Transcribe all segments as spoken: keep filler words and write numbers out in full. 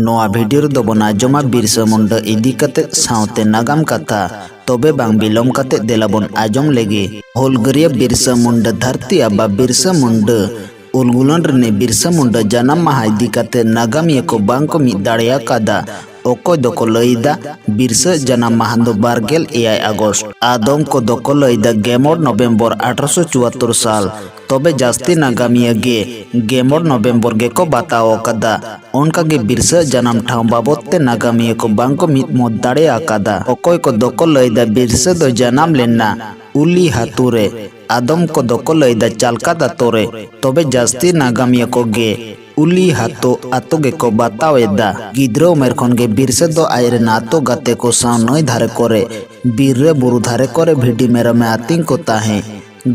ᱱᱚᱣᱟ ᱵᱷᱤᱰᱤᱭᱳ ᱨᱮᱫᱚ ᱵᱚᱱ ᱟᱸᱡᱚᱢᱟ ᱵᱤᱨᱥᱟᱹ ᱢᱩᱱᱰᱟᱹ ᱤᱫᱤ ᱠᱟᱛᱮ ᱥᱟᱶᱛᱮ ᱱᱟᱜᱟᱢ ᱠᱟᱛᱷᱟ᱾ ᱛᱚᱵᱮ ᱵᱟᱝ ᱵᱤᱞᱚᱢ ᱠᱟᱛᱮ ᱫᱮᱞᱟ ᱵᱚᱱ ᱟᱸᱡᱚᱢ ᱞᱮᱜᱮ᱾ ᱦᱩᱞᱜᱟᱹᱨᱤᱭᱟᱹ ᱵᱤᱨᱥᱟᱹ ᱢᱩᱱᱰᱟᱹ ᱫᱷᱟᱹᱨᱛᱤ ᱟᱵᱟ ᱵᱤᱨᱥᱟᱹ ᱢᱩᱱᱰᱟᱹ ᱩᱞᱜᱩᱞᱟᱱ ᱨᱤᱱᱤᱡ ᱵᱤᱨᱥᱟᱹ ᱢᱩᱱᱰᱟᱹ ᱡᱟᱱᱟᱢ ᱢᱟᱦᱟ ᱤᱫᱤ ᱠᱟᱛᱮ ᱱᱟᱜᱟᱢᱤᱭᱟᱹ ᱠᱚ ᱵᱟᱝ ᱠᱚ ᱢᱤᱫ ᱫᱟᱲᱮ ᱟᱠᱟᱫᱟ᱾ ᱚᱠᱚᱭ ᱫᱚᱠᱚ ᱞᱟᱹᱭ ᱮᱫᱟ ᱵᱤᱨᱥᱟᱹ ᱡᱟᱱᱟᱢ ᱢᱟᱦᱟ ᱫᱚ ᱵᱟᱨ ᱜᱮᱞ ᱮᱭᱟᱭ ᱟᱜᱚᱥᱴ, ᱟᱫᱚᱢ ᱠᱚ ᱫᱚᱠᱚ ᱞᱟᱹᱭ ᱮᱫᱟ ᱜᱮᱢᱚᱲ ᱱᱚᱵᱷᱮᱢᱵᱚᱨ ᱟᱴᱷᱨᱚᱥᱚ ᱪᱩᱣᱟᱛᱛᱳᱨ ᱥᱟᱞ᱾ ᱛᱚᱵᱮ ᱡᱟᱹᱥᱛᱤ ᱱᱟᱜᱟᱢᱤᱭᱟᱹ ᱜᱮ ᱜᱮᱢᱚᱲ ᱱᱚᱵᱷᱮᱢᱵᱚᱨ ᱜᱮᱠᱚ ᱵᱟᱛᱟᱣ ᱟᱠᱟᱫᱟ᱾ ᱚᱱᱠᱟ ᱜᱮ ᱵᱤᱨᱥᱟᱹ ᱡᱟᱱᱟᱢ ᱴᱷᱟᱶ ᱵᱟᱵᱚᱫ ᱛᱮ ᱱᱟᱜᱟᱢᱤᱭᱟᱹ ᱠᱚ ᱵᱟᱝ ᱠᱚ ᱢᱤᱫ ᱢᱚᱛ ᱫᱟᱲᱮ ᱟᱠᱟᱫᱟ᱾ ᱚᱠᱚᱭ ᱠᱚ ᱫᱚᱠᱚ ᱞᱟᱹᱭ ᱮᱫᱟ ᱵᱤᱨᱥᱟᱹ ᱫᱚ ᱡᱟᱱᱟᱢ ᱞᱮᱱᱟ ᱩᱞᱤ ᱦᱟᱹᱛᱩ ᱨᱮ, ᱟᱫᱚᱢ ᱠᱚ ᱫᱚᱠᱚ ᱞᱟᱹᱭ ᱮᱫᱟ ᱪᱟᱞᱠᱟᱫ ᱟᱛᱳ ᱨᱮ᱾ ᱛᱚᱵᱮ ᱡᱟᱹᱥᱛᱤ ᱱᱟᱜᱟᱢᱤᱭᱟᱹ ᱠᱚᱜᱮ ᱩᱞᱤ ᱦᱟᱛᱳ ᱟᱛᱳ ᱜᱮᱠᱚ ᱵᱟᱛᱟᱣ ᱮᱫᱟ᱾ ᱜᱤᱫᱽᱨᱟᱹ ᱩᱢᱮᱨ ᱠᱷᱚᱱ ᱜᱮ ᱵᱤᱨᱥᱟᱹ ᱫᱚ ᱟᱡ ᱨᱮᱱ ᱟᱛᱳ ᱜᱟᱛᱮ ᱠᱚ ᱥᱟᱶ ᱱᱟᱹᱭ ᱫᱷᱟᱨᱮ ᱠᱚᱨᱮ, ᱵᱤᱨ ᱨᱮ, ᱵᱩᱨᱩ ᱫᱷᱟᱨᱮ ᱠᱚᱨᱮ ᱵᱷᱤᱰᱤ ᱢᱮᱨᱚᱢᱮ ᱟᱹᱛᱤᱧ ᱠᱚ ᱛᱟᱦᱮᱸ᱾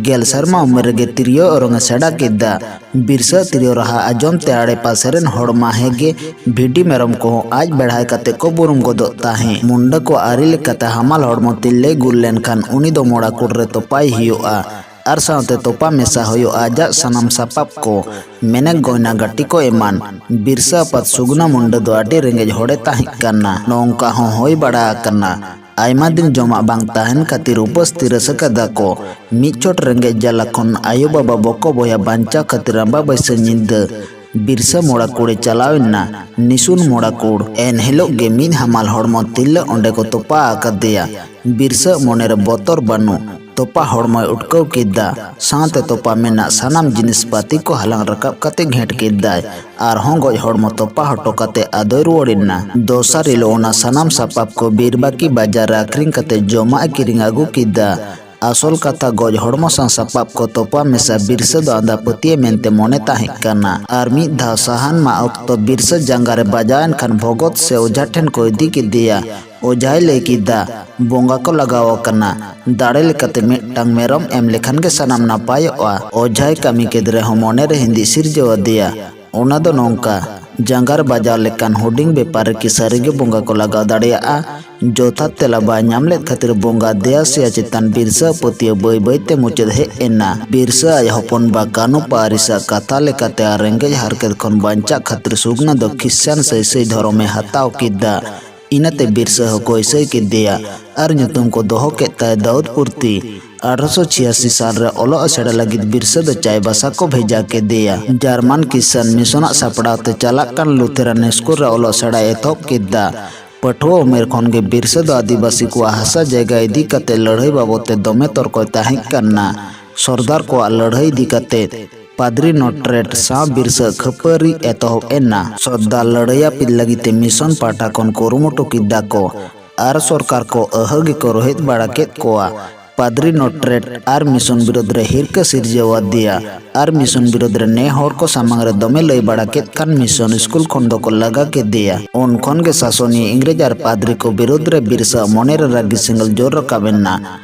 ᱜᱮᱞ ᱥᱮᱨᱢᱟ ᱩᱢᱮᱨ ᱨᱮᱜᱮ ᱛᱤᱨᱭᱳ ᱚᱨᱚᱝ ᱮ ᱥᱮᱬᱟ ᱠᱮᱫᱟ᱾ ᱵᱤᱨᱥᱟᱹ ᱛᱤᱨᱭᱳ ᱨᱟᱦᱟ ᱟᱸᱡᱚᱢ ᱛᱮ ᱟᱲᱮ ᱯᱟᱥᱮ ᱨᱮᱱ ᱦᱚᱲ ᱢᱟ ᱦᱮᱸ ᱜᱮ ᱵᱷᱤᱰᱤ ᱢᱮᱨᱚᱢ ᱠᱚᱦᱚᱸ ᱟᱡ ᱵᱮᱲᱦᱟᱭ ᱠᱟᱛᱮ ᱠᱚ ᱵᱩᱨᱩᱢ ᱜᱚᱫᱚᱜ ᱛᱟᱦᱮᱸ᱾ ᱢᱩᱱᱰᱟᱹ ᱠᱚᱣᱟᱜ ᱟᱹᱨᱤ ᱞᱮᱠᱟᱛᱮ ᱦᱟᱢᱟᱞ ᱦᱚᱲᱢᱚ ᱛᱤᱨᱞᱟᱹᱭ ᱜᱩᱨ ᱞᱮᱱᱠᱷᱟᱱ ᱩᱱᱤ ᱫᱚ ᱢᱚᱲᱟ ᱠᱩᱲ ᱨᱮ ᱛᱚᱯᱟᱭ ᱦᱩᱭᱩᱜᱼᱟ᱾ ᱟᱨ ᱥᱟᱶᱛᱮ ᱛᱚᱯᱟ ᱢᱮᱥᱟ ᱦᱩᱭᱩᱜᱼᱟ ᱟᱡᱟᱜ ᱥᱟᱱᱟᱢ ᱥᱟᱯᱟᱵ ᱠᱚ, ᱢᱮᱱᱮᱠ ᱜᱚᱭᱱᱟ ᱜᱟᱹᱴᱤ ᱠᱚ ᱮᱢᱟᱱ᱾ ᱵᱤᱨᱥᱟᱹ ᱟᱯᱟᱛ ᱥᱩᱜᱩᱱᱟ ᱢᱩᱱᱰᱟᱹ ᱫᱚ ᱟᱹᱰᱤ ᱨᱮᱸᱜᱮᱡ ᱦᱚᱲᱮ ᱛᱟᱦᱮᱸ ᱠᱟᱱᱟ᱾ ᱱᱚᱝᱠᱟ ᱦᱚᱸ ᱦᱩᱭ ᱵᱟᱲᱟ ᱟᱠᱟᱱᱟ, ᱟᱭᱢᱟ ᱫᱤᱱ ᱡᱚᱢᱟᱜ ᱵᱟᱝ ᱛᱟᱦᱮᱱ ᱠᱷᱟᱹᱛᱤᱨ ᱩᱯᱟᱹᱥ ᱛᱤ ᱨᱟᱹᱥᱠᱟᱹ ᱠᱟᱫᱟ ᱠᱚ᱾ ᱢᱤᱫ ᱪᱷᱚᱴ ᱨᱮᱸᱜᱮᱡ ᱡᱟᱞᱟ ᱠᱷᱚᱱ ᱟᱭᱳ ᱵᱟᱵᱟ ᱵᱚᱠᱚ ᱵᱚᱭᱦᱟ ᱵᱟᱧᱪᱟᱣ ᱠᱷᱟᱹᱛᱤᱨ ᱟᱢᱵᱟ ᱵᱟᱹᱭᱥᱟᱹ ᱧᱤᱫᱟᱹ ᱵᱤᱨᱥᱟᱹ ᱢᱚᱲᱟ ᱠᱩᱲᱮ ᱪᱟᱞᱟᱣ ᱮᱱᱟ ᱱᱤᱥᱩᱱ ᱢᱚᱲᱟ ᱠᱩᱲ᱾ ᱮᱱ ᱦᱤᱞᱳᱜ ᱜᱮ ᱢᱤᱫ ᱦᱟᱢᱟᱞ ᱦᱚᱲᱢᱚ ᱛᱤᱨᱞᱟᱹ ᱚᱸᱰᱮ ᱠᱚ ᱛᱚᱯᱟ ᱟᱠᱟᱫᱮᱭᱟ᱾ ᱵᱤᱨᱥᱟᱹ ᱢᱚᱱᱮᱨᱮ ᱵᱚᱛᱚᱨ ᱵᱟᱹᱱᱩᱜ, ᱛᱚᱯᱟ ᱦᱚᱲᱢᱚᱭ ᱩᱴᱠᱟᱹᱣ ᱠᱮᱫᱟ᱾ ᱥᱟᱶᱛᱮ ᱛᱚᱯᱟ ᱢᱮᱱᱟᱜ ᱥᱟᱱᱟᱢ ᱡᱤᱱᱤᱥ ᱯᱟᱹᱛᱤ ᱠᱚ ᱦᱟᱞᱟᱝ ᱨᱟᱠᱟᱵ ᱠᱟᱛᱮ ᱜᱷᱮᱸᱴ ᱠᱮᱫᱟᱭ ᱟᱨᱦᱚᱸ ᱜᱚᱡ ᱦᱚᱲᱢᱚ ᱛᱚᱯᱟ ᱦᱚᱴᱚ ᱠᱟᱛᱮ ᱟᱫᱚᱭ ᱨᱩᱣᱟᱹᱲ ᱮᱱᱟ᱾ ᱫᱚᱥᱟᱨ ᱦᱤᱞᱳᱜ ᱚᱱᱟ ᱥᱟᱱᱟᱢ ᱥᱟᱯᱟᱵ ᱠᱚ ᱵᱤᱨᱵᱟᱹᱠᱤ ᱵᱟᱡᱟᱨ ᱨᱮ ᱟᱠᱷᱨᱤᱧ ᱠᱟᱛᱮ ᱡᱚᱢᱟᱜ ᱮ ᱠᱤᱨᱤᱧ ᱟᱹᱜᱩ ᱠᱮᱫᱟ᱾ ᱟᱥᱚᱞ ᱠᱟᱛᱷᱟ, ᱜᱚᱡ ᱦᱚᱲᱢᱚ ᱥᱟᱶ ᱥᱟᱯᱟᱵ ᱠᱚ ᱛᱚᱯᱟ ᱢᱮᱥᱟ ᱵᱤᱨᱥᱟᱹ ᱫᱚ ᱟᱸᱫᱷᱟ ᱯᱟᱹᱛᱭᱟᱹᱣ ᱢᱮᱱᱛᱮ ᱢᱚᱱᱮ ᱛᱟᱦᱮᱸ ᱠᱟᱱᱟ᱾ ᱟᱨ ᱢᱤᱫ ᱫᱷᱟᱣ ᱥᱟᱦᱟᱱ ᱢᱟᱜ ᱚᱠᱛᱚ ᱵᱤᱨᱥᱟᱹ ᱡᱟᱸᱜᱟ ᱨᱮ ᱵᱟᱡᱟᱣ ᱮᱱ ᱠᱷᱟᱱ ᱵᱷᱚᱜᱚᱛ ᱥᱮ ᱚᱡᱷᱟ ᱴᱷᱮᱱ ᱠᱚ ᱤᱫᱤ ᱠᱮᱫᱮᱭᱟ᱾ ᱚᱡᱷᱟᱭ ᱞᱟᱹᱭ ᱠᱮᱫᱟ, ᱵᱚᱸᱜᱟ ᱠᱚ ᱞᱟᱜᱟᱣ ᱟᱠᱟᱱᱟ, ᱫᱟᱲᱮ ᱞᱮᱠᱟᱛᱮ ᱢᱤᱫᱴᱟᱝ ᱢᱮᱨᱚᱢ ᱮᱢ ᱞᱮᱠᱷᱟᱱ ᱜᱮ ᱥᱟᱱᱟᱢ ᱱᱟᱯᱟᱭᱚᱜᱼᱟ᱾ ᱚᱡᱷᱟᱭ ᱠᱟᱹᱢᱤ ᱠᱮᱫ ᱨᱮᱦᱚᱸ ᱢᱚᱱᱮᱨᱮ ᱦᱤᱸᱫᱤᱡ ᱥᱤᱨᱡᱟᱹᱣ ᱟᱫᱮᱭᱟ᱾ ᱚᱱᱟ ᱫᱚ ᱱᱚᱝᱠᱟ, ᱡᱟᱸᱜᱟ ᱨᱮ ᱵᱟᱡᱟᱣ ᱞᱮᱠᱟᱱ ᱦᱩᱰᱤᱧ ᱵᱮᱯᱟᱨ ᱨᱮ ᱠᱤ ᱥᱟᱹᱨᱤᱜᱮ ᱵᱚᱸᱜᱟ ᱠᱚ ᱞᱟᱜᱟᱣ ᱫᱟᱲᱮᱭᱟᱜᱼᱟ? ᱡᱚᱛᱷᱟᱛ ᱛᱮᱞᱟ ᱵᱟᱭ ᱧᱟᱢ ᱞᱮᱫ ᱠᱷᱟᱹᱛᱤᱨ ᱵᱚᱸᱜᱟ ᱫᱮᱭᱟ ᱥᱮᱭᱟ ᱪᱮᱛᱟᱱ ᱵᱤᱨᱥᱟᱹ ᱯᱟᱹᱛᱭᱟᱹᱣ ᱵᱟᱹᱭ ᱵᱟᱹᱭ ᱛᱮ ᱢᱩᱪᱟᱹᱫ ᱦᱮᱡ ᱮᱱᱟ᱾ ᱵᱤᱨᱥᱟᱹ ᱟᱡ ᱦᱚᱯᱚᱱ ᱵᱟ ᱠᱟᱹᱱᱩ ᱯᱟᱹᱨᱤᱥᱟᱜ ᱠᱟᱛᱷᱟ ᱞᱮᱠᱟᱛᱮ ᱟᱨ ᱨᱮᱸᱜᱮᱡ ᱦᱟᱨᱠᱮᱛ ᱠᱷᱚᱱ ᱵᱟᱧᱪᱟᱜ ᱠᱷᱟᱹᱛᱤᱨ ᱥᱩᱜᱽᱱᱟ ᱫᱚ ᱠᱷᱨᱤᱥᱪᱟᱱ ᱥᱟᱹᱭᱥᱟᱹᱭ ᱫᱷᱚᱨᱚᱢᱮ ᱦᱟᱛᱟᱣ ᱠᱮᱫᱟ᱾ ᱤᱱᱟᱹᱛᱮ ᱵᱤᱨᱥᱟᱹ ᱦᱚᱸᱠᱚ ᱤᱥᱟᱹᱭ ᱠᱮᱫᱮᱭᱟ ᱟᱨ ᱧᱩᱛᱩᱢ ᱠᱚ ᱫᱚᱦᱚ ᱠᱮᱫ ᱛᱟᱭ ᱫᱟᱹᱣᱫᱽ ᱯᱩᱨᱛᱤ᱾ ᱟᱴᱷᱨᱚᱥᱚ ᱪᱷᱤᱭᱟᱥᱤ ᱥᱟᱞ ᱨᱮ ᱚᱞᱚᱜ ᱟᱥᱲᱟ ᱞᱟᱹᱜᱤᱫ ᱵᱤᱨᱥᱟᱹ ᱫᱚ ᱪᱟᱭᱵᱟᱥᱟ ᱠᱚ ᱵᱷᱮᱡᱟ ᱠᱮᱫᱮᱭᱟ᱾ ᱡᱟᱨᱢᱟᱱ ᱠᱤᱥᱟᱱ ᱢᱤᱥᱚᱱᱟᱜ ᱥᱟᱯᱲᱟᱣ ᱛᱮ ᱪᱟᱞᱟᱜ ᱠᱟᱱ ᱞᱩᱛᱷᱮᱨᱟᱱ ᱥᱠᱩᱞ ᱨᱮ ᱚᱞᱚᱜ ᱥᱮᱬᱟᱭ ᱮᱛᱚᱦᱚᱵ ᱠᱮᱫᱟ᱾ ᱯᱟᱹᱴᱷᱩᱣᱟᱹ ᱩᱢᱮᱨ ᱠᱷᱚᱱ ᱜᱮ ᱵᱤᱨᱥᱟᱹ ᱫᱚ ᱟᱹᱫᱤᱵᱟᱹᱥᱤ ᱠᱚᱣᱟᱜ ᱦᱟᱥᱟ ᱡᱟᱭᱜᱟ ᱤᱫᱤ ᱠᱟᱛᱮ ᱞᱟᱹᱲᱦᱟᱹᱭ ᱵᱟᱵᱚᱫ ᱛᱮ ᱫᱚᱢᱮ ᱛᱚᱨᱠᱚᱭ ᱛᱟᱦᱮᱸ ᱠᱟᱱᱟ᱾ ᱥᱚᱨᱫᱟᱨ ᱠᱚᱣᱟᱜ ᱞᱟᱹᱲᱦᱟᱹᱭ ᱤᱫᱤ ᱠᱟᱛᱮ ᱯᱟᱫᱽᱨᱤ ᱱᱚᱴᱨᱮᱴ ᱥᱟᱶ ᱵᱤᱨᱥᱟᱹ ᱠᱷᱟᱹᱯᱟᱹᱨᱤ ᱮᱛᱚᱦᱚᱵ ᱮᱱᱟ᱾ ᱥᱚᱨᱫᱟᱨ ᱞᱟᱹᱲᱦᱟᱹᱭ ᱦᱟᱹᱯᱤᱫ ᱞᱟᱹᱜᱤᱫ ᱛᱮ ᱢᱤᱥᱚᱱ ᱯᱟᱦᱴᱟ ᱠᱷᱚᱱ ᱠᱩᱨᱩᱢᱩᱴᱩ ᱠᱮᱫᱟ ᱠᱚ ᱟᱨ ᱥᱚᱨᱠᱟᱨ ᱠᱚ ᱟᱹᱦᱟᱹ ᱜᱮᱠᱚ ᱨᱳᱦᱮᱫ ᱵᱟᱲᱟ ᱠᱮᱫ ᱠᱚᱣᱟ᱾ ᱯᱟᱫᱽᱨᱤ ᱱᱚᱴᱨᱮᱴ ᱟᱨ ᱢᱤᱥᱚᱱ ᱵᱤᱨᱳᱫᱷ ᱨᱮ ᱦᱤᱨᱠᱟᱹ ᱥᱤᱨᱡᱟᱹᱣ ᱟᱫᱮᱭᱟ ᱟᱨ ᱢᱤᱥᱚᱱ ᱵᱤᱨᱳᱫᱷ ᱨᱮ ᱱᱮ ᱦᱚᱲ ᱠᱚ ᱥᱟᱢᱟᱝ ᱨᱮ ᱫᱚᱢᱮ ᱞᱟᱹᱭ ᱵᱟᱲᱟ ᱠᱮᱫ ᱠᱷᱟᱱ ᱢᱤᱥᱚᱱ ᱥᱠᱩᱞ ᱠᱷᱚᱱ ᱫᱚᱠᱚ ᱞᱟᱜᱟ ᱠᱮᱫᱮᱭᱟ᱾ ᱩᱱ ᱠᱷᱚᱱ ᱜᱮ ᱥᱟᱥᱚᱱᱤᱭᱟᱹ ᱤᱝᱨᱮᱡᱽ ᱟᱨ ᱯᱟᱫᱽᱨᱤ ᱠᱚ ᱵᱤᱨᱳᱫᱷ ᱨᱮ ᱵᱤᱨᱥᱟᱹ ᱢᱚᱱᱮ ᱨᱮ ᱨᱟᱹᱜᱤ ᱥᱮᱸᱜᱮᱞ ᱡᱳᱨ ᱨᱟᱠᱟᱵ ᱮᱱᱟ᱾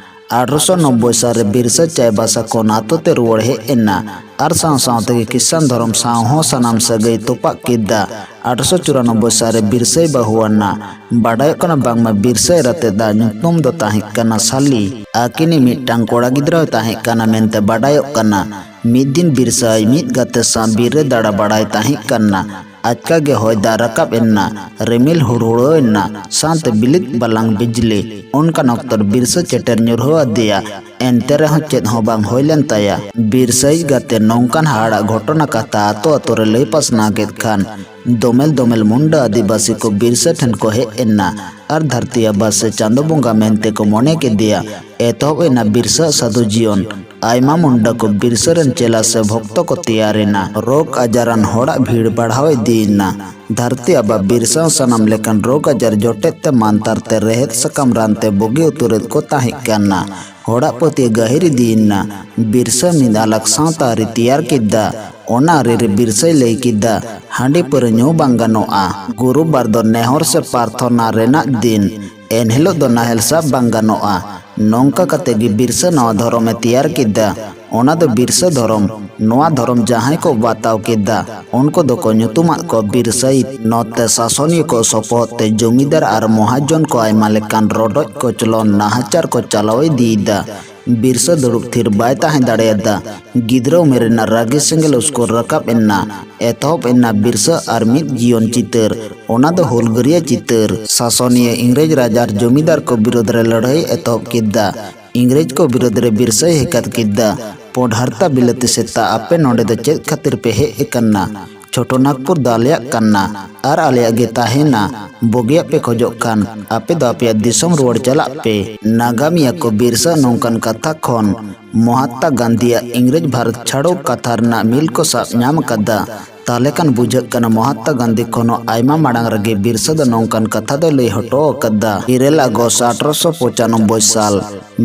ᱟᱴᱷᱨᱚᱥᱚ ᱱᱚᱵᱵᱳᱭ ᱥᱟᱞ ᱨᱮ ᱵᱤᱨᱥᱟᱹ ᱪᱟᱭᱵᱟᱥᱟ ᱠᱷᱚᱱ ᱟᱛᱳ ᱛᱮ ᱨᱩᱣᱟᱹᱲ ᱦᱮᱡ ᱮᱱᱟ ᱟᱨ ᱥᱟᱶ ᱥᱟᱶ ᱛᱮᱜᱮ ᱠᱷᱨᱤᱥᱴᱟᱱ ᱫᱷᱚᱨᱚᱢ ᱥᱟᱶ ᱦᱚᱸ ᱥᱟᱱᱟᱢ ᱥᱟᱹᱜᱟᱹᱭ ᱛᱚᱯᱟᱜ ᱠᱮᱫᱟ᱾ ᱟᱴᱷᱨᱚᱥᱚ ᱪᱩᱨᱟᱱᱚᱵᱵᱳᱭ ᱥᱟᱞ ᱨᱮ ᱵᱤᱨᱥᱟᱹᱭ ᱵᱟᱹᱦᱩᱣᱟᱱᱟ᱾ ᱵᱟᱰᱟᱭᱚᱜ ᱠᱟᱱᱟ ᱵᱟᱝᱢᱟ ᱵᱤᱨᱥᱟᱹ ᱮᱨᱟ ᱛᱮᱫᱟᱜ ᱧᱩᱛᱩᱢ ᱫᱚ ᱛᱟᱦᱮᱸ ᱠᱟᱱᱟ ᱥᱟᱞᱤ᱾ ᱟᱹᱠᱤᱱᱤᱡ ᱢᱤᱫᱴᱟᱝ ᱠᱚᱲᱟ ᱜᱤᱫᱽᱨᱟᱹ ᱦᱚᱸᱭ ᱛᱟᱦᱮᱸ ᱠᱟᱱᱟ ᱢᱮᱱᱛᱮ ᱵᱟᱰᱟᱭᱚᱜ ᱠᱟᱱᱟ᱾ ᱢᱤᱫ ᱫᱤᱱ ᱵᱤᱨᱥᱟᱹ ᱟᱡ ᱢᱤᱫ ᱜᱟᱛᱮ ᱥᱟᱶ ᱵᱤᱨ ᱨᱮ ᱫᱟᱬᱟ ᱵᱟᱲᱟᱭ ᱛᱟᱦᱮᱸ ᱠᱟᱱᱟ᱾ ᱟᱪᱠᱟ ᱜᱮ ᱦᱚᱭ ᱫᱟᱜ ᱨᱟᱠᱟᱵ ᱮᱱᱟ, ᱨᱤᱢᱤᱞ ᱦᱩᱲᱦᱩᱲᱟᱹᱣ ᱮᱱᱟ, ᱥᱟᱶᱛᱮ ᱵᱤᱞᱤᱫ ᱵᱟᱞᱟᱝ ᱵᱤᱡᱽᱞᱤ᱾ ᱚᱱᱠᱟᱱ ᱚᱠᱛᱚ ᱨᱮ ᱵᱤᱨᱥᱟᱹ ᱪᱮᱴᱮᱨ ᱧᱩᱨᱦᱟᱹ ᱟᱫᱮᱭᱟ᱾ ᱮᱱᱛᱮ ᱨᱮᱦᱚᱸ ᱪᱮᱫ ᱦᱚᱸ ᱵᱟᱝ ᱦᱩᱭ ᱞᱮᱱ ᱛᱟᱭᱟ᱾ ᱵᱤᱨᱥᱟᱹᱭᱤᱡ ᱜᱟᱛᱮ ᱱᱚᱝᱠᱟᱱ ᱦᱟᱦᱟᱲᱟᱜ ᱜᱷᱚᱴᱚᱱᱟ ᱠᱟᱛᱷᱟ ᱟᱛᱳ ᱟᱛᱳ ᱨᱮ ᱞᱟᱹᱭ ᱯᱟᱥᱱᱟᱣ ᱠᱮᱫ ᱠᱷᱟᱱ ᱫᱚᱢᱮᱞ ᱫᱚᱢᱮᱞ ᱢᱩᱱᱰᱟᱹ ᱟᱹᱫᱤᱵᱟᱹᱥᱤ ᱠᱚ ᱵᱤᱨᱥᱟᱹ ᱴᱷᱮᱱ ᱠᱚ ᱦᱮᱡ ᱮᱱᱟ ᱟᱨ ᱫᱷᱟᱹᱨᱛᱤ ᱟᱵᱟ ᱥᱮ ᱪᱟᱸᱫᱚ ᱵᱚᱸᱜᱟ ᱢᱮᱱᱛᱮ ᱠᱚ ᱢᱚᱱᱮ ᱠᱮᱫᱮᱭᱟ᱾ ᱮᱛᱚᱦᱚᱵ ᱮᱱᱟ ᱵᱤᱨᱥᱟᱹ ᱥᱟᱹᱫᱷᱩ ᱡᱤᱭᱚᱱ᱾ ᱟᱭᱢᱟ ᱢᱩᱱᱰᱟᱹ ᱠᱚ ᱵᱤᱨᱥᱟᱹ ᱨᱮᱱ ᱪᱮᱞᱟ ᱥᱮ ᱵᱷᱚᱠᱛᱚ ᱠᱚ ᱛᱮᱭᱟᱨ ᱮᱱᱟ᱾ ᱨᱳᱜᱽ ᱟᱡᱟᱨᱟᱱ ᱦᱚᱲᱟᱜ ᱵᱷᱤᱲ ᱵᱟᱲᱦᱟᱣ ᱤᱫᱤᱭᱮᱱᱟ᱾ ᱫᱷᱟᱹᱨᱛᱤ ᱟᱵᱟ ᱵᱤᱨᱥᱟᱹ ᱥᱟᱱᱟᱢ ᱞᱮᱠᱟᱱ ᱨᱳᱜᱽ ᱟᱡᱟᱨ ᱡᱚᱴᱮᱫ ᱛᱮ ᱢᱟᱱᱛᱟᱨ ᱛᱮ ᱨᱮᱦᱮᱫ ᱥᱟᱠᱟᱢ ᱨᱟᱱ ᱛᱮ ᱵᱩᱜᱤ ᱩᱛᱟᱹᱨᱮᱫ ᱠᱚ ᱛᱟᱦᱮᱸ ᱠᱟᱱᱟ᱾ ᱦᱚᱲᱟᱜ ᱯᱟᱹᱛᱭᱟᱹᱣ ᱜᱟᱹᱦᱤᱨ ᱤᱫᱤᱭᱮᱱᱟ᱾ ᱵᱤᱨᱥᱟᱹ ᱢᱤᱫ ᱟᱞᱟᱜᱽ ᱥᱟᱶᱛᱟ ᱟᱹᱨᱤ ᱛᱮᱭᱟᱨ ᱠᱮᱫᱟ᱾ ᱚᱱᱟ ᱟᱹᱨᱤ ᱨᱮ ᱵᱤᱨᱥᱟᱹᱭ ᱞᱟᱹᱭ ᱠᱮᱫᱟ, ᱦᱟᱺᱰᱤ ᱯᱟᱹᱣᱨᱟᱹ ᱧᱩ ᱵᱟᱝ ᱜᱟᱱᱚᱜᱼᱟ᱾ ᱜᱩᱨᱩᱵᱟᱨ ᱫᱚ ᱱᱮᱦᱚᱨ ᱥᱮ ᱯᱨᱟᱨᱛᱷᱚᱱᱟ ᱨᱮᱱᱟᱜ ᱫᱤᱱ᱾ ᱮᱱᱦᱤᱞᱳᱜ ᱫᱚ ᱱᱟᱦᱮᱞ ᱥᱟᱵ ᱵᱟᱝ ᱜᱟᱱᱚᱜᱼᱟ᱾ ᱱᱚᱝᱠᱟ ᱠᱟᱛᱮ ᱜᱮ ᱵᱤᱨᱥᱟᱹ ᱱᱟᱣᱟ ᱫᱷᱚᱨᱚᱢᱮ ᱛᱮᱭᱟᱨ ᱠᱮᱫᱟ᱾ ᱚᱱᱟ ᱫᱚ ᱵᱤᱨᱥᱟᱹ ᱫᱷᱚᱨᱚᱢ᱾ ᱱᱚᱣᱟ ᱫᱷᱚᱨᱚᱢ ᱡᱟᱦᱟᱸᱭ ᱠᱚ ᱵᱟᱛᱟᱣ ᱠᱮᱫᱟ, ᱩᱱᱠᱩ ᱫᱚᱠᱚ ᱧᱩᱛᱩᱢᱟᱫ ᱠᱚ ᱵᱤᱨᱥᱟᱹᱭᱤᱫ᱾ ᱱᱚᱛᱮ ᱥᱟᱥᱚᱱᱤᱭᱟᱹ ᱠᱚ ᱥᱚᱯᱚᱦᱚᱫ ᱛᱮ ᱡᱚᱢᱤᱫᱟᱨ ᱟᱨ ᱢᱚᱦᱟᱡᱚᱱ ᱠᱚ ᱟᱭᱢᱟ ᱞᱮᱠᱟᱱ ᱨᱚᱰᱚᱡ ᱠᱚᱪᱞᱚᱱ ᱱᱟᱦᱟᱪᱟᱨ ᱠᱚ ᱪᱟᱞᱟᱣ ᱤᱫᱤᱭᱮᱫᱟ᱾ ᱵᱤᱨᱥᱟᱹ ᱫᱩᱲᱩᱵ ᱛᱷᱤᱨ ᱵᱟᱭ ᱛᱟᱦᱮᱸ ᱫᱟᱲᱮᱭᱟᱫᱟ᱾ ᱜᱤᱫᱽᱨᱟᱹ ᱩᱢᱮᱨ ᱨᱮᱱᱟᱜ ᱨᱟᱹᱜᱤ ᱥᱮᱸᱜᱮᱞ ᱩᱥᱠᱩᱨ ᱨᱟᱠᱟᱵ ᱮᱱᱟ᱾ ᱮᱛᱚᱦᱚᱵ ᱮᱱᱟ ᱵᱤᱨᱥᱟᱹ ᱟᱨ ᱢᱤᱫ ᱡᱤᱭᱚᱱ ᱪᱤᱛᱟᱹᱨ, ᱚᱱᱟ ᱫᱚ ᱦᱩᱞᱜᱟᱹᱨᱤᱭᱟᱹ ᱪᱤᱛᱟᱹᱨ᱾ ᱥᱟᱥᱚᱱᱤᱭᱟᱹ ᱤᱝᱨᱮᱡᱽ ᱨᱟᱡᱽ ᱟᱨ ᱡᱚᱢᱤᱫᱟᱨ ᱠᱚ ᱵᱤᱨᱳᱫᱷ ᱨᱮ ᱞᱟᱹᱲᱦᱟᱹᱭ ᱮᱛᱚᱦᱚᱵ ᱠᱮᱫᱟ᱾ ᱤᱝᱨᱮᱡᱽ ᱠᱚ ᱵᱤᱨᱳᱫᱷ ᱨᱮ ᱵᱤᱨᱥᱟᱹᱭ ᱦᱮᱠᱟᱛ ᱠᱮᱫᱟ᱾ ᱯᱳᱰ ᱦᱟᱨᱛᱟ ᱵᱤᱞᱟᱹᱛᱤ ᱥᱮᱛᱟ, ᱟᱯᱮ ᱱᱚᱰᱮ ᱫᱚ ᱪᱮᱫ ᱠᱷᱟᱹᱛᱤᱨ ᱯᱮ ᱦᱮᱡ ᱟᱠᱟᱱᱟ? ᱪᱷᱳᱴᱳ ᱱᱟᱜᱽᱯᱩᱨ ᱫᱚ ᱟᱞᱮᱭᱟᱜ ᱠᱟᱱᱟ ᱟᱨ ᱟᱞᱮᱭᱟᱜ ᱜᱮ ᱛᱟᱦᱮᱱᱟ᱾ ᱵᱩᱜᱤᱭᱟᱜ ᱯᱮ ᱠᱷᱚᱡᱚᱜ ᱠᱷᱟᱱ ᱟᱯᱮ ᱫᱚ ᱟᱯᱮᱭᱟᱜ ᱫᱤᱥᱚᱢ ᱨᱩᱣᱟᱹᱲ ᱪᱟᱞᱟᱜ ᱯᱮ᱾ ᱱᱟᱜᱟᱢᱤᱭᱟᱹ ᱠᱚ ᱵᱤᱨᱥᱟ ᱱᱚᱝᱠᱟᱱ ᱠᱟᱛᱷᱟ ᱠᱷᱚᱱ ᱢᱚᱦᱟᱛᱢᱟ ᱜᱟᱱᱫᱷᱤᱭᱟᱜ ᱤᱝᱨᱮᱡᱽ ᱵᱷᱟᱨᱚᱛ ᱪᱷᱟᱲᱚ ᱠᱟᱛᱷᱟ ᱨᱮᱱᱟᱜ ᱢᱤᱞ ᱠᱚ ᱥᱟᱵ ᱧᱟᱢ ᱟᱠᱟᱫᱟ᱾ ᱛᱟᱦᱞᱮ ᱠᱷᱟᱱ ᱵᱩᱡᱷᱟᱹᱜ ᱠᱟᱱᱟ ᱢᱚᱦᱟᱛᱢᱟ ᱜᱟᱱᱫᱷᱤ ᱠᱷᱚᱱ ᱦᱚᱸ ᱟᱭᱢᱟ ᱢᱟᱲᱟᱝ ᱨᱮᱜᱮ ᱵᱤᱨᱥᱟ ᱫᱚ ᱱᱚᱝᱠᱟᱱ ᱠᱟᱛᱷᱟ ᱫᱚᱭ ᱞᱟᱹᱭ ᱦᱚᱴᱚ ᱟᱠᱟᱫᱟ᱾ ᱤᱨᱟᱹᱞ ᱟᱜᱚᱥᱴ ᱟᱴᱷᱨᱚᱥᱚ ᱯᱚᱸᱪᱟᱱᱚᱵᱵᱳᱭ ᱥᱟᱞ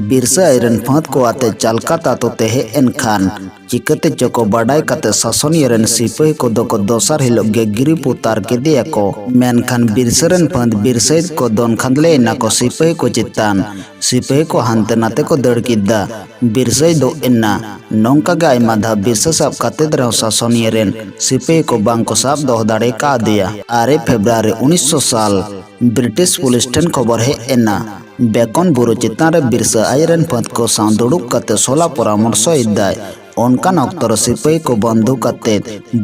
ᱵᱤᱨᱥᱟ ᱟᱡᱨᱮᱱ ᱯᱷᱟᱹᱫ ᱠᱚ ᱟᱛᱮ ᱪᱟᱞᱠᱟᱛ ᱟᱛᱳ ᱛᱮ ᱦᱮᱡ ᱮᱱ ᱠᱷᱟᱱ ᱪᱤᱠᱟᱹᱛᱮ ᱪᱚ ᱠᱚ ᱵᱟᱰᱟᱭ ᱠᱟᱛᱮ ᱥᱟᱥᱚᱱᱤᱭᱟᱹ ᱨᱮᱱ ᱥᱤᱯᱟᱹᱦᱤ ᱠᱚᱫᱚ ᱠᱚ ᱫᱚᱥᱟᱨ ᱦᱤᱞᱳᱜ ᱜᱮ ᱜᱤᱨᱤᱯ ᱩᱛᱟᱨ ᱠᱮᱫᱮᱭᱟᱠᱚ᱾ ᱢᱮᱱᱠᱷᱟᱱ ᱵᱤᱨᱥᱟ ᱨᱮᱱ ᱯᱷᱟᱹᱫ ᱵᱤᱨᱥᱟᱹᱭᱤᱫ ᱠᱚ ᱫᱚᱱ ᱠᱷᱟᱸᱫᱽᱞᱮ ᱮᱱᱟ ᱠᱚ ᱥᱤᱯᱟᱹᱦᱤ ᱠᱚ ᱪᱮᱛᱟᱱ᱾ ᱥᱤᱯᱟᱹᱦᱤ ᱠᱚ ᱦᱟᱱᱛᱮ ᱱᱟᱛᱮ ᱠᱚ ᱫᱟᱹᱲ ᱠᱮᱫᱟ᱾ ᱵᱤᱨᱥᱟᱹᱭᱤᱫ ᱮᱱᱟ᱾ ᱱᱚᱝᱠᱟ ᱜᱮ ᱟᱭᱢᱟ ᱫᱷᱟᱣ ᱵᱤᱨᱥᱟ ᱥᱟᱵ ᱠᱟᱛᱮ ᱨᱮᱦᱚᱸ ᱥᱟᱥᱚᱱᱤᱭᱟᱹ ᱨᱮᱱ ᱥᱤᱯᱟᱹᱦᱤ ᱠᱚ ᱵᱟᱝ ᱠᱚ ᱥᱟᱵ ᱫᱚᱦᱚ ᱫᱟᱲᱮ ᱠᱟᱣᱫᱮᱭᱟ᱾ ᱟᱨᱮ ᱯᱷᱮᱵᱽᱨᱩᱣᱟᱨᱤ ᱩᱱᱤᱥᱥᱚ ᱥᱟᱞ ᱵᱨᱤᱴᱤᱥ ᱯᱩᱞᱤᱥ ᱴᱷᱮᱱ ᱠᱷᱚᱵᱚᱨ ᱦᱮᱡ ᱮᱱᱟ᱾ ᱵᱮᱠᱚᱱ ᱵᱩᱨᱩ ᱪᱮᱛᱟᱱ ᱨᱮ ᱵᱤᱨᱥᱟ ᱟᱡ ᱨᱮᱱ ᱯᱷᱟᱹᱫ ᱠᱚ ᱥᱟᱶ ᱫᱩᱲᱩᱵ ᱠᱟᱛᱮ ᱥᱚᱞᱟ ᱯᱚᱨᱟᱢᱚᱨᱥᱚ ᱮᱫᱟᱭ᱾ ᱚᱱᱠᱟᱱ ᱚᱠᱛᱚ ᱨᱮ ᱥᱤᱯᱟᱹᱦᱤ ᱠᱚ ᱵᱚᱱᱫᱷᱩᱠ ᱟᱛᱮ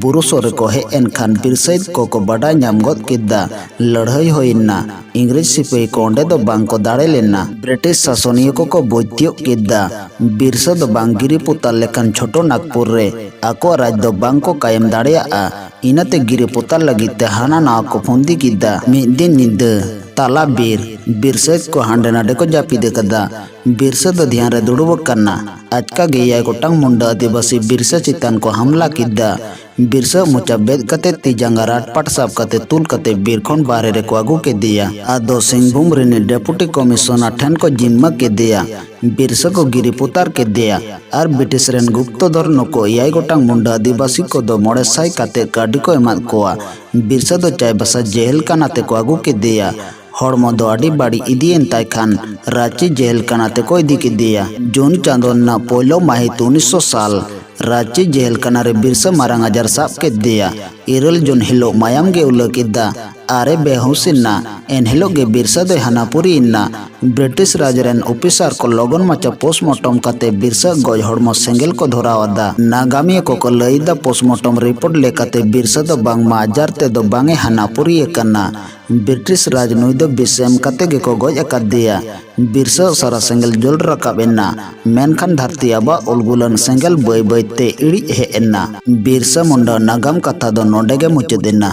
ᱵᱩᱨᱩ ᱥᱩᱨ ᱨᱮᱠᱚ ᱦᱮᱡ ᱮᱱ ᱠᱷᱟᱱ ᱵᱤᱨᱥᱟᱹᱭᱤᱫ ᱠᱚᱠᱚ ᱵᱟᱰᱟᱭ ᱧᱟᱢ ᱜᱚᱫ ᱠᱮᱫᱟ ᱞᱟᱹᱲᱦᱟᱹᱭ ᱦᱩᱭ ᱮᱱᱟ᱾ ᱤᱝᱨᱮᱡᱽ ᱥᱤᱯᱟᱹᱦᱤ ᱠᱚ ᱚᱸᱰᱮ ᱫᱚ ᱵᱟᱝ ᱠᱚ ᱫᱟᱲᱮ ᱞᱮᱱᱟ᱾ ᱵᱨᱤᱴᱤᱥ ᱥᱟᱥᱚᱱᱤᱭᱟᱹ ᱠᱚᱠᱚ ᱵᱩᱡᱽ ᱛᱤᱭᱳᱜ ᱠᱮᱫᱟ ᱵᱤᱨᱥᱟ ᱫᱚ ᱵᱟᱝ ᱜᱤᱨᱤᱯᱩᱛᱟᱨ ᱞᱮᱠᱷᱟᱱ ᱪᱷᱳᱴᱳ ᱱᱟᱜᱽᱯᱩᱨ ᱨᱮ ᱟᱠᱚᱣᱟᱜ ᱨᱟᱡᱽ ᱫᱚ ᱵᱟᱝ ᱠᱚ ᱠᱟᱭᱮᱢ ᱫᱟᱲᱮᱭᱟᱜᱼᱟ᱾ ᱤᱱᱟᱹᱛᱮ ᱜᱤᱨᱤᱯᱩᱛᱟᱨ ᱞᱟᱹᱜᱤᱫ ᱛᱮ ᱦᱟᱱᱟ ᱱᱟᱣᱟ ᱠᱚ ᱯᱷᱩᱱᱫᱤ ᱠᱮᱫᱟ᱾ ᱢᱤᱫ ᱫᱤᱱ ᱧᱤᱫᱟᱹ ᱛᱟᱞᱟ ᱵᱤᱨ ᱵᱤᱨᱥᱟᱹᱭᱤᱫ ᱠᱚ ᱦᱟᱸᱰᱮ ᱱᱟᱰᱮ ᱠᱚ ᱡᱟᱹᱯᱤᱫ ᱟᱠᱟᱫᱟ᱾ ᱵᱤᱨᱥᱟᱹ ᱫᱚ ᱫᱷᱮᱭᱟᱱ ᱨᱮ ᱫᱩᱲᱩᱵ ᱟᱠᱟᱱᱟ᱾ ᱟᱪᱠᱟ ᱜᱮ ᱮᱭᱟᱭ ᱜᱚᱴᱟᱝ ᱢᱩᱱᱰᱟᱹ ᱟᱹᱫᱤᱵᱟᱹᱥᱤ ᱵᱤᱨᱥᱟᱹ ᱪᱮᱛᱟᱱ ᱠᱚ ᱦᱟᱢᱞᱟ ᱠᱮᱫᱟ᱾ ᱵᱤᱨᱥᱟᱹ ᱢᱚᱪᱟ ᱵᱮᱫ ᱠᱟᱛᱮ ᱛᱤ ᱡᱟᱸᱜᱟ ᱨᱟᱴ ᱯᱟᱴ ᱥᱟᱵ ᱠᱟᱛᱮ ᱛᱩᱞ ᱠᱟᱛᱮ ᱵᱤᱨ ᱠᱷᱚᱱ ᱵᱟᱦᱨᱮ ᱨᱮᱠᱚ ᱟᱹᱜᱩ ᱠᱮᱫᱮᱭᱟ᱾ ᱟᱫᱚ ᱥᱤᱝᱵᱷᱩᱢ ᱨᱤᱱᱤᱡ ᱰᱮᱯᱩᱴᱤ ᱠᱚᱢᱤᱥᱚᱱᱟᱨ ᱴᱷᱮᱱ ᱠᱚ ᱡᱤᱢᱢᱟᱹ ᱠᱮᱫᱮᱭᱟ᱾ ᱵᱤᱨᱥᱟᱹ ᱠᱚ ᱜᱤᱨᱤ ᱯᱩᱛᱟᱨ ᱠᱮᱫᱮᱭᱟ᱾ ᱟᱨ ᱵᱨᱤᱴᱤᱥ ᱨᱮᱱ ᱜᱩᱯᱛᱚᱫᱚᱨ ᱱᱩᱠᱩ ᱮᱭᱟᱭ ᱜᱚᱴᱟᱝ ᱢᱩᱱᱰᱟᱹ ᱟᱹᱫᱤᱵᱟᱹᱥᱤ ᱠᱚᱫᱚ ᱢᱚᱬᱮ ᱥᱟᱭ ᱠᱟᱛᱮ ᱠᱟᱹᱣᱰᱤ ᱠᱚ ᱮᱢᱟᱫ ᱠᱚᱣᱟ᱾ ᱵᱤᱨᱥᱟᱹ ᱫᱚ ᱪᱟᱭᱵᱟᱥᱟ ᱡᱮᱦᱮᱞ ᱠᱟᱱᱟ ᱛᱮᱠᱚ ᱟᱹᱜᱩ ᱠᱮᱫᱮᱭᱟ᱾ ᱦᱚᱲᱢᱚ ᱫᱚ ᱟᱹᱰᱤ ᱵᱟᱹᱲᱤᱡ ᱤᱫᱤᱭᱮᱱ ᱛᱟᱭ ᱠᱷᱟᱱ ᱨᱟᱸᱪᱤ ᱡᱮᱦᱮᱞ ᱠᱟᱱᱟ ᱛᱮᱠᱚ ᱤᱫᱤ ᱠᱮᱫᱮᱭᱟ᱾ ᱡᱩᱱ ᱪᱟᱸᱫᱚ ᱨᱮᱱᱟᱜ ᱯᱳᱭᱞᱳ ᱢᱟᱹᱦᱤᱛ ᱩᱱᱤᱥᱥᱚ ᱥᱟᱞ ᱨᱟᱸᱪᱤ ᱡᱮᱦᱮᱞ ᱠᱟᱱᱟ ᱨᱮ ᱵᱤᱨᱥᱟᱹ ᱢᱟᱨᱟᱝ ᱟᱡᱟᱨ ᱥᱟᱵ ᱠᱮᱫᱮᱭᱟ᱾ ᱤᱨᱟᱹᱞ ᱡᱩᱱ ᱦᱤᱞᱳᱜ ᱢᱟᱭᱟᱢ ᱜᱮ ᱩᱞᱟᱹ ᱠᱮᱫᱟ᱾ ᱟᱨᱮ ᱵᱮᱦᱩᱥ ᱮᱱᱟ᱾ ᱮᱱᱦᱤᱞᱳᱜ ᱜᱮ ᱵᱤᱨᱥᱟᱹ ᱫᱚᱭ ᱦᱟᱱᱟᱯᱩᱨᱤ ᱮᱱᱟ᱾ ᱵᱨᱤᱴᱤᱥ ᱨᱟᱡᱽ ᱨᱮᱱ ᱚᱯᱷᱤᱥᱟᱨ ᱠᱚ ᱞᱚᱜᱚᱱ ᱢᱟᱪᱷᱟ ᱯᱳᱥᱴᱢᱚᱨᱴᱚᱢ ᱠᱟᱛᱮ ᱵᱤᱨᱥᱟᱹ ᱜᱚᱡ ᱦᱚᱲᱢᱚ ᱥᱮᱸᱜᱮᱞ ᱠᱚ ᱫᱷᱚᱨᱟᱣ ᱟᱫᱟ᱾ ᱱᱟᱜᱟᱢᱤᱭᱟᱹ ᱠᱚᱠᱚ ᱞᱟᱹᱭ ᱮᱫᱟ, ᱯᱳᱥᱴᱢᱚᱨᱴᱚᱢ ᱨᱤᱯᱳᱨᱴ ᱞᱮᱠᱟᱛᱮ ᱵᱤᱨᱥᱟᱹ ᱫᱚ ᱵᱟᱝᱢᱟ ᱟᱡᱟᱨ ᱛᱮᱫᱚ ᱵᱟᱝ ᱮ ᱦᱟᱱᱟᱯᱩᱨᱤ ᱟᱠᱟᱱᱟ᱾ ᱵᱨᱤᱴᱤᱥ ᱨᱟᱡᱽ ᱱᱩᱭ ᱫᱚ ᱵᱤᱥ ᱮᱢ ᱠᱟᱛᱮ ᱜᱮᱠᱚ ᱜᱚᱡ ᱟᱠᱟᱫᱮᱭᱟ᱾ ᱵᱤᱨᱥᱟᱹ ᱚᱥᱟᱨᱟ ᱥᱮᱸᱜᱮᱞ ᱡᱩᱞ ᱨᱟᱠᱟᱵ ᱮᱱᱟ, ᱢᱮᱱᱠᱷᱟᱱ ᱫᱷᱟᱹᱨᱛᱤ ᱟᱵᱚᱣᱟᱜ ᱩᱞᱜᱩᱞᱟᱱ ᱥᱮᱸᱜᱮᱞ ᱵᱟᱹᱭ ᱵᱟᱹᱭ ᱛᱮ ᱤᱲᱤᱡ ᱦᱮᱡ ᱮᱱᱟ᱾ ᱵᱤᱨᱥᱟᱹ ᱢᱩᱱᱰᱟ ᱱᱟᱜᱟᱢ ᱠᱟᱛᱷᱟ ᱫᱚ ᱱᱚᱰᱮ ᱜᱮ ᱢᱩᱪᱟᱹᱫ ᱮᱱᱟ᱾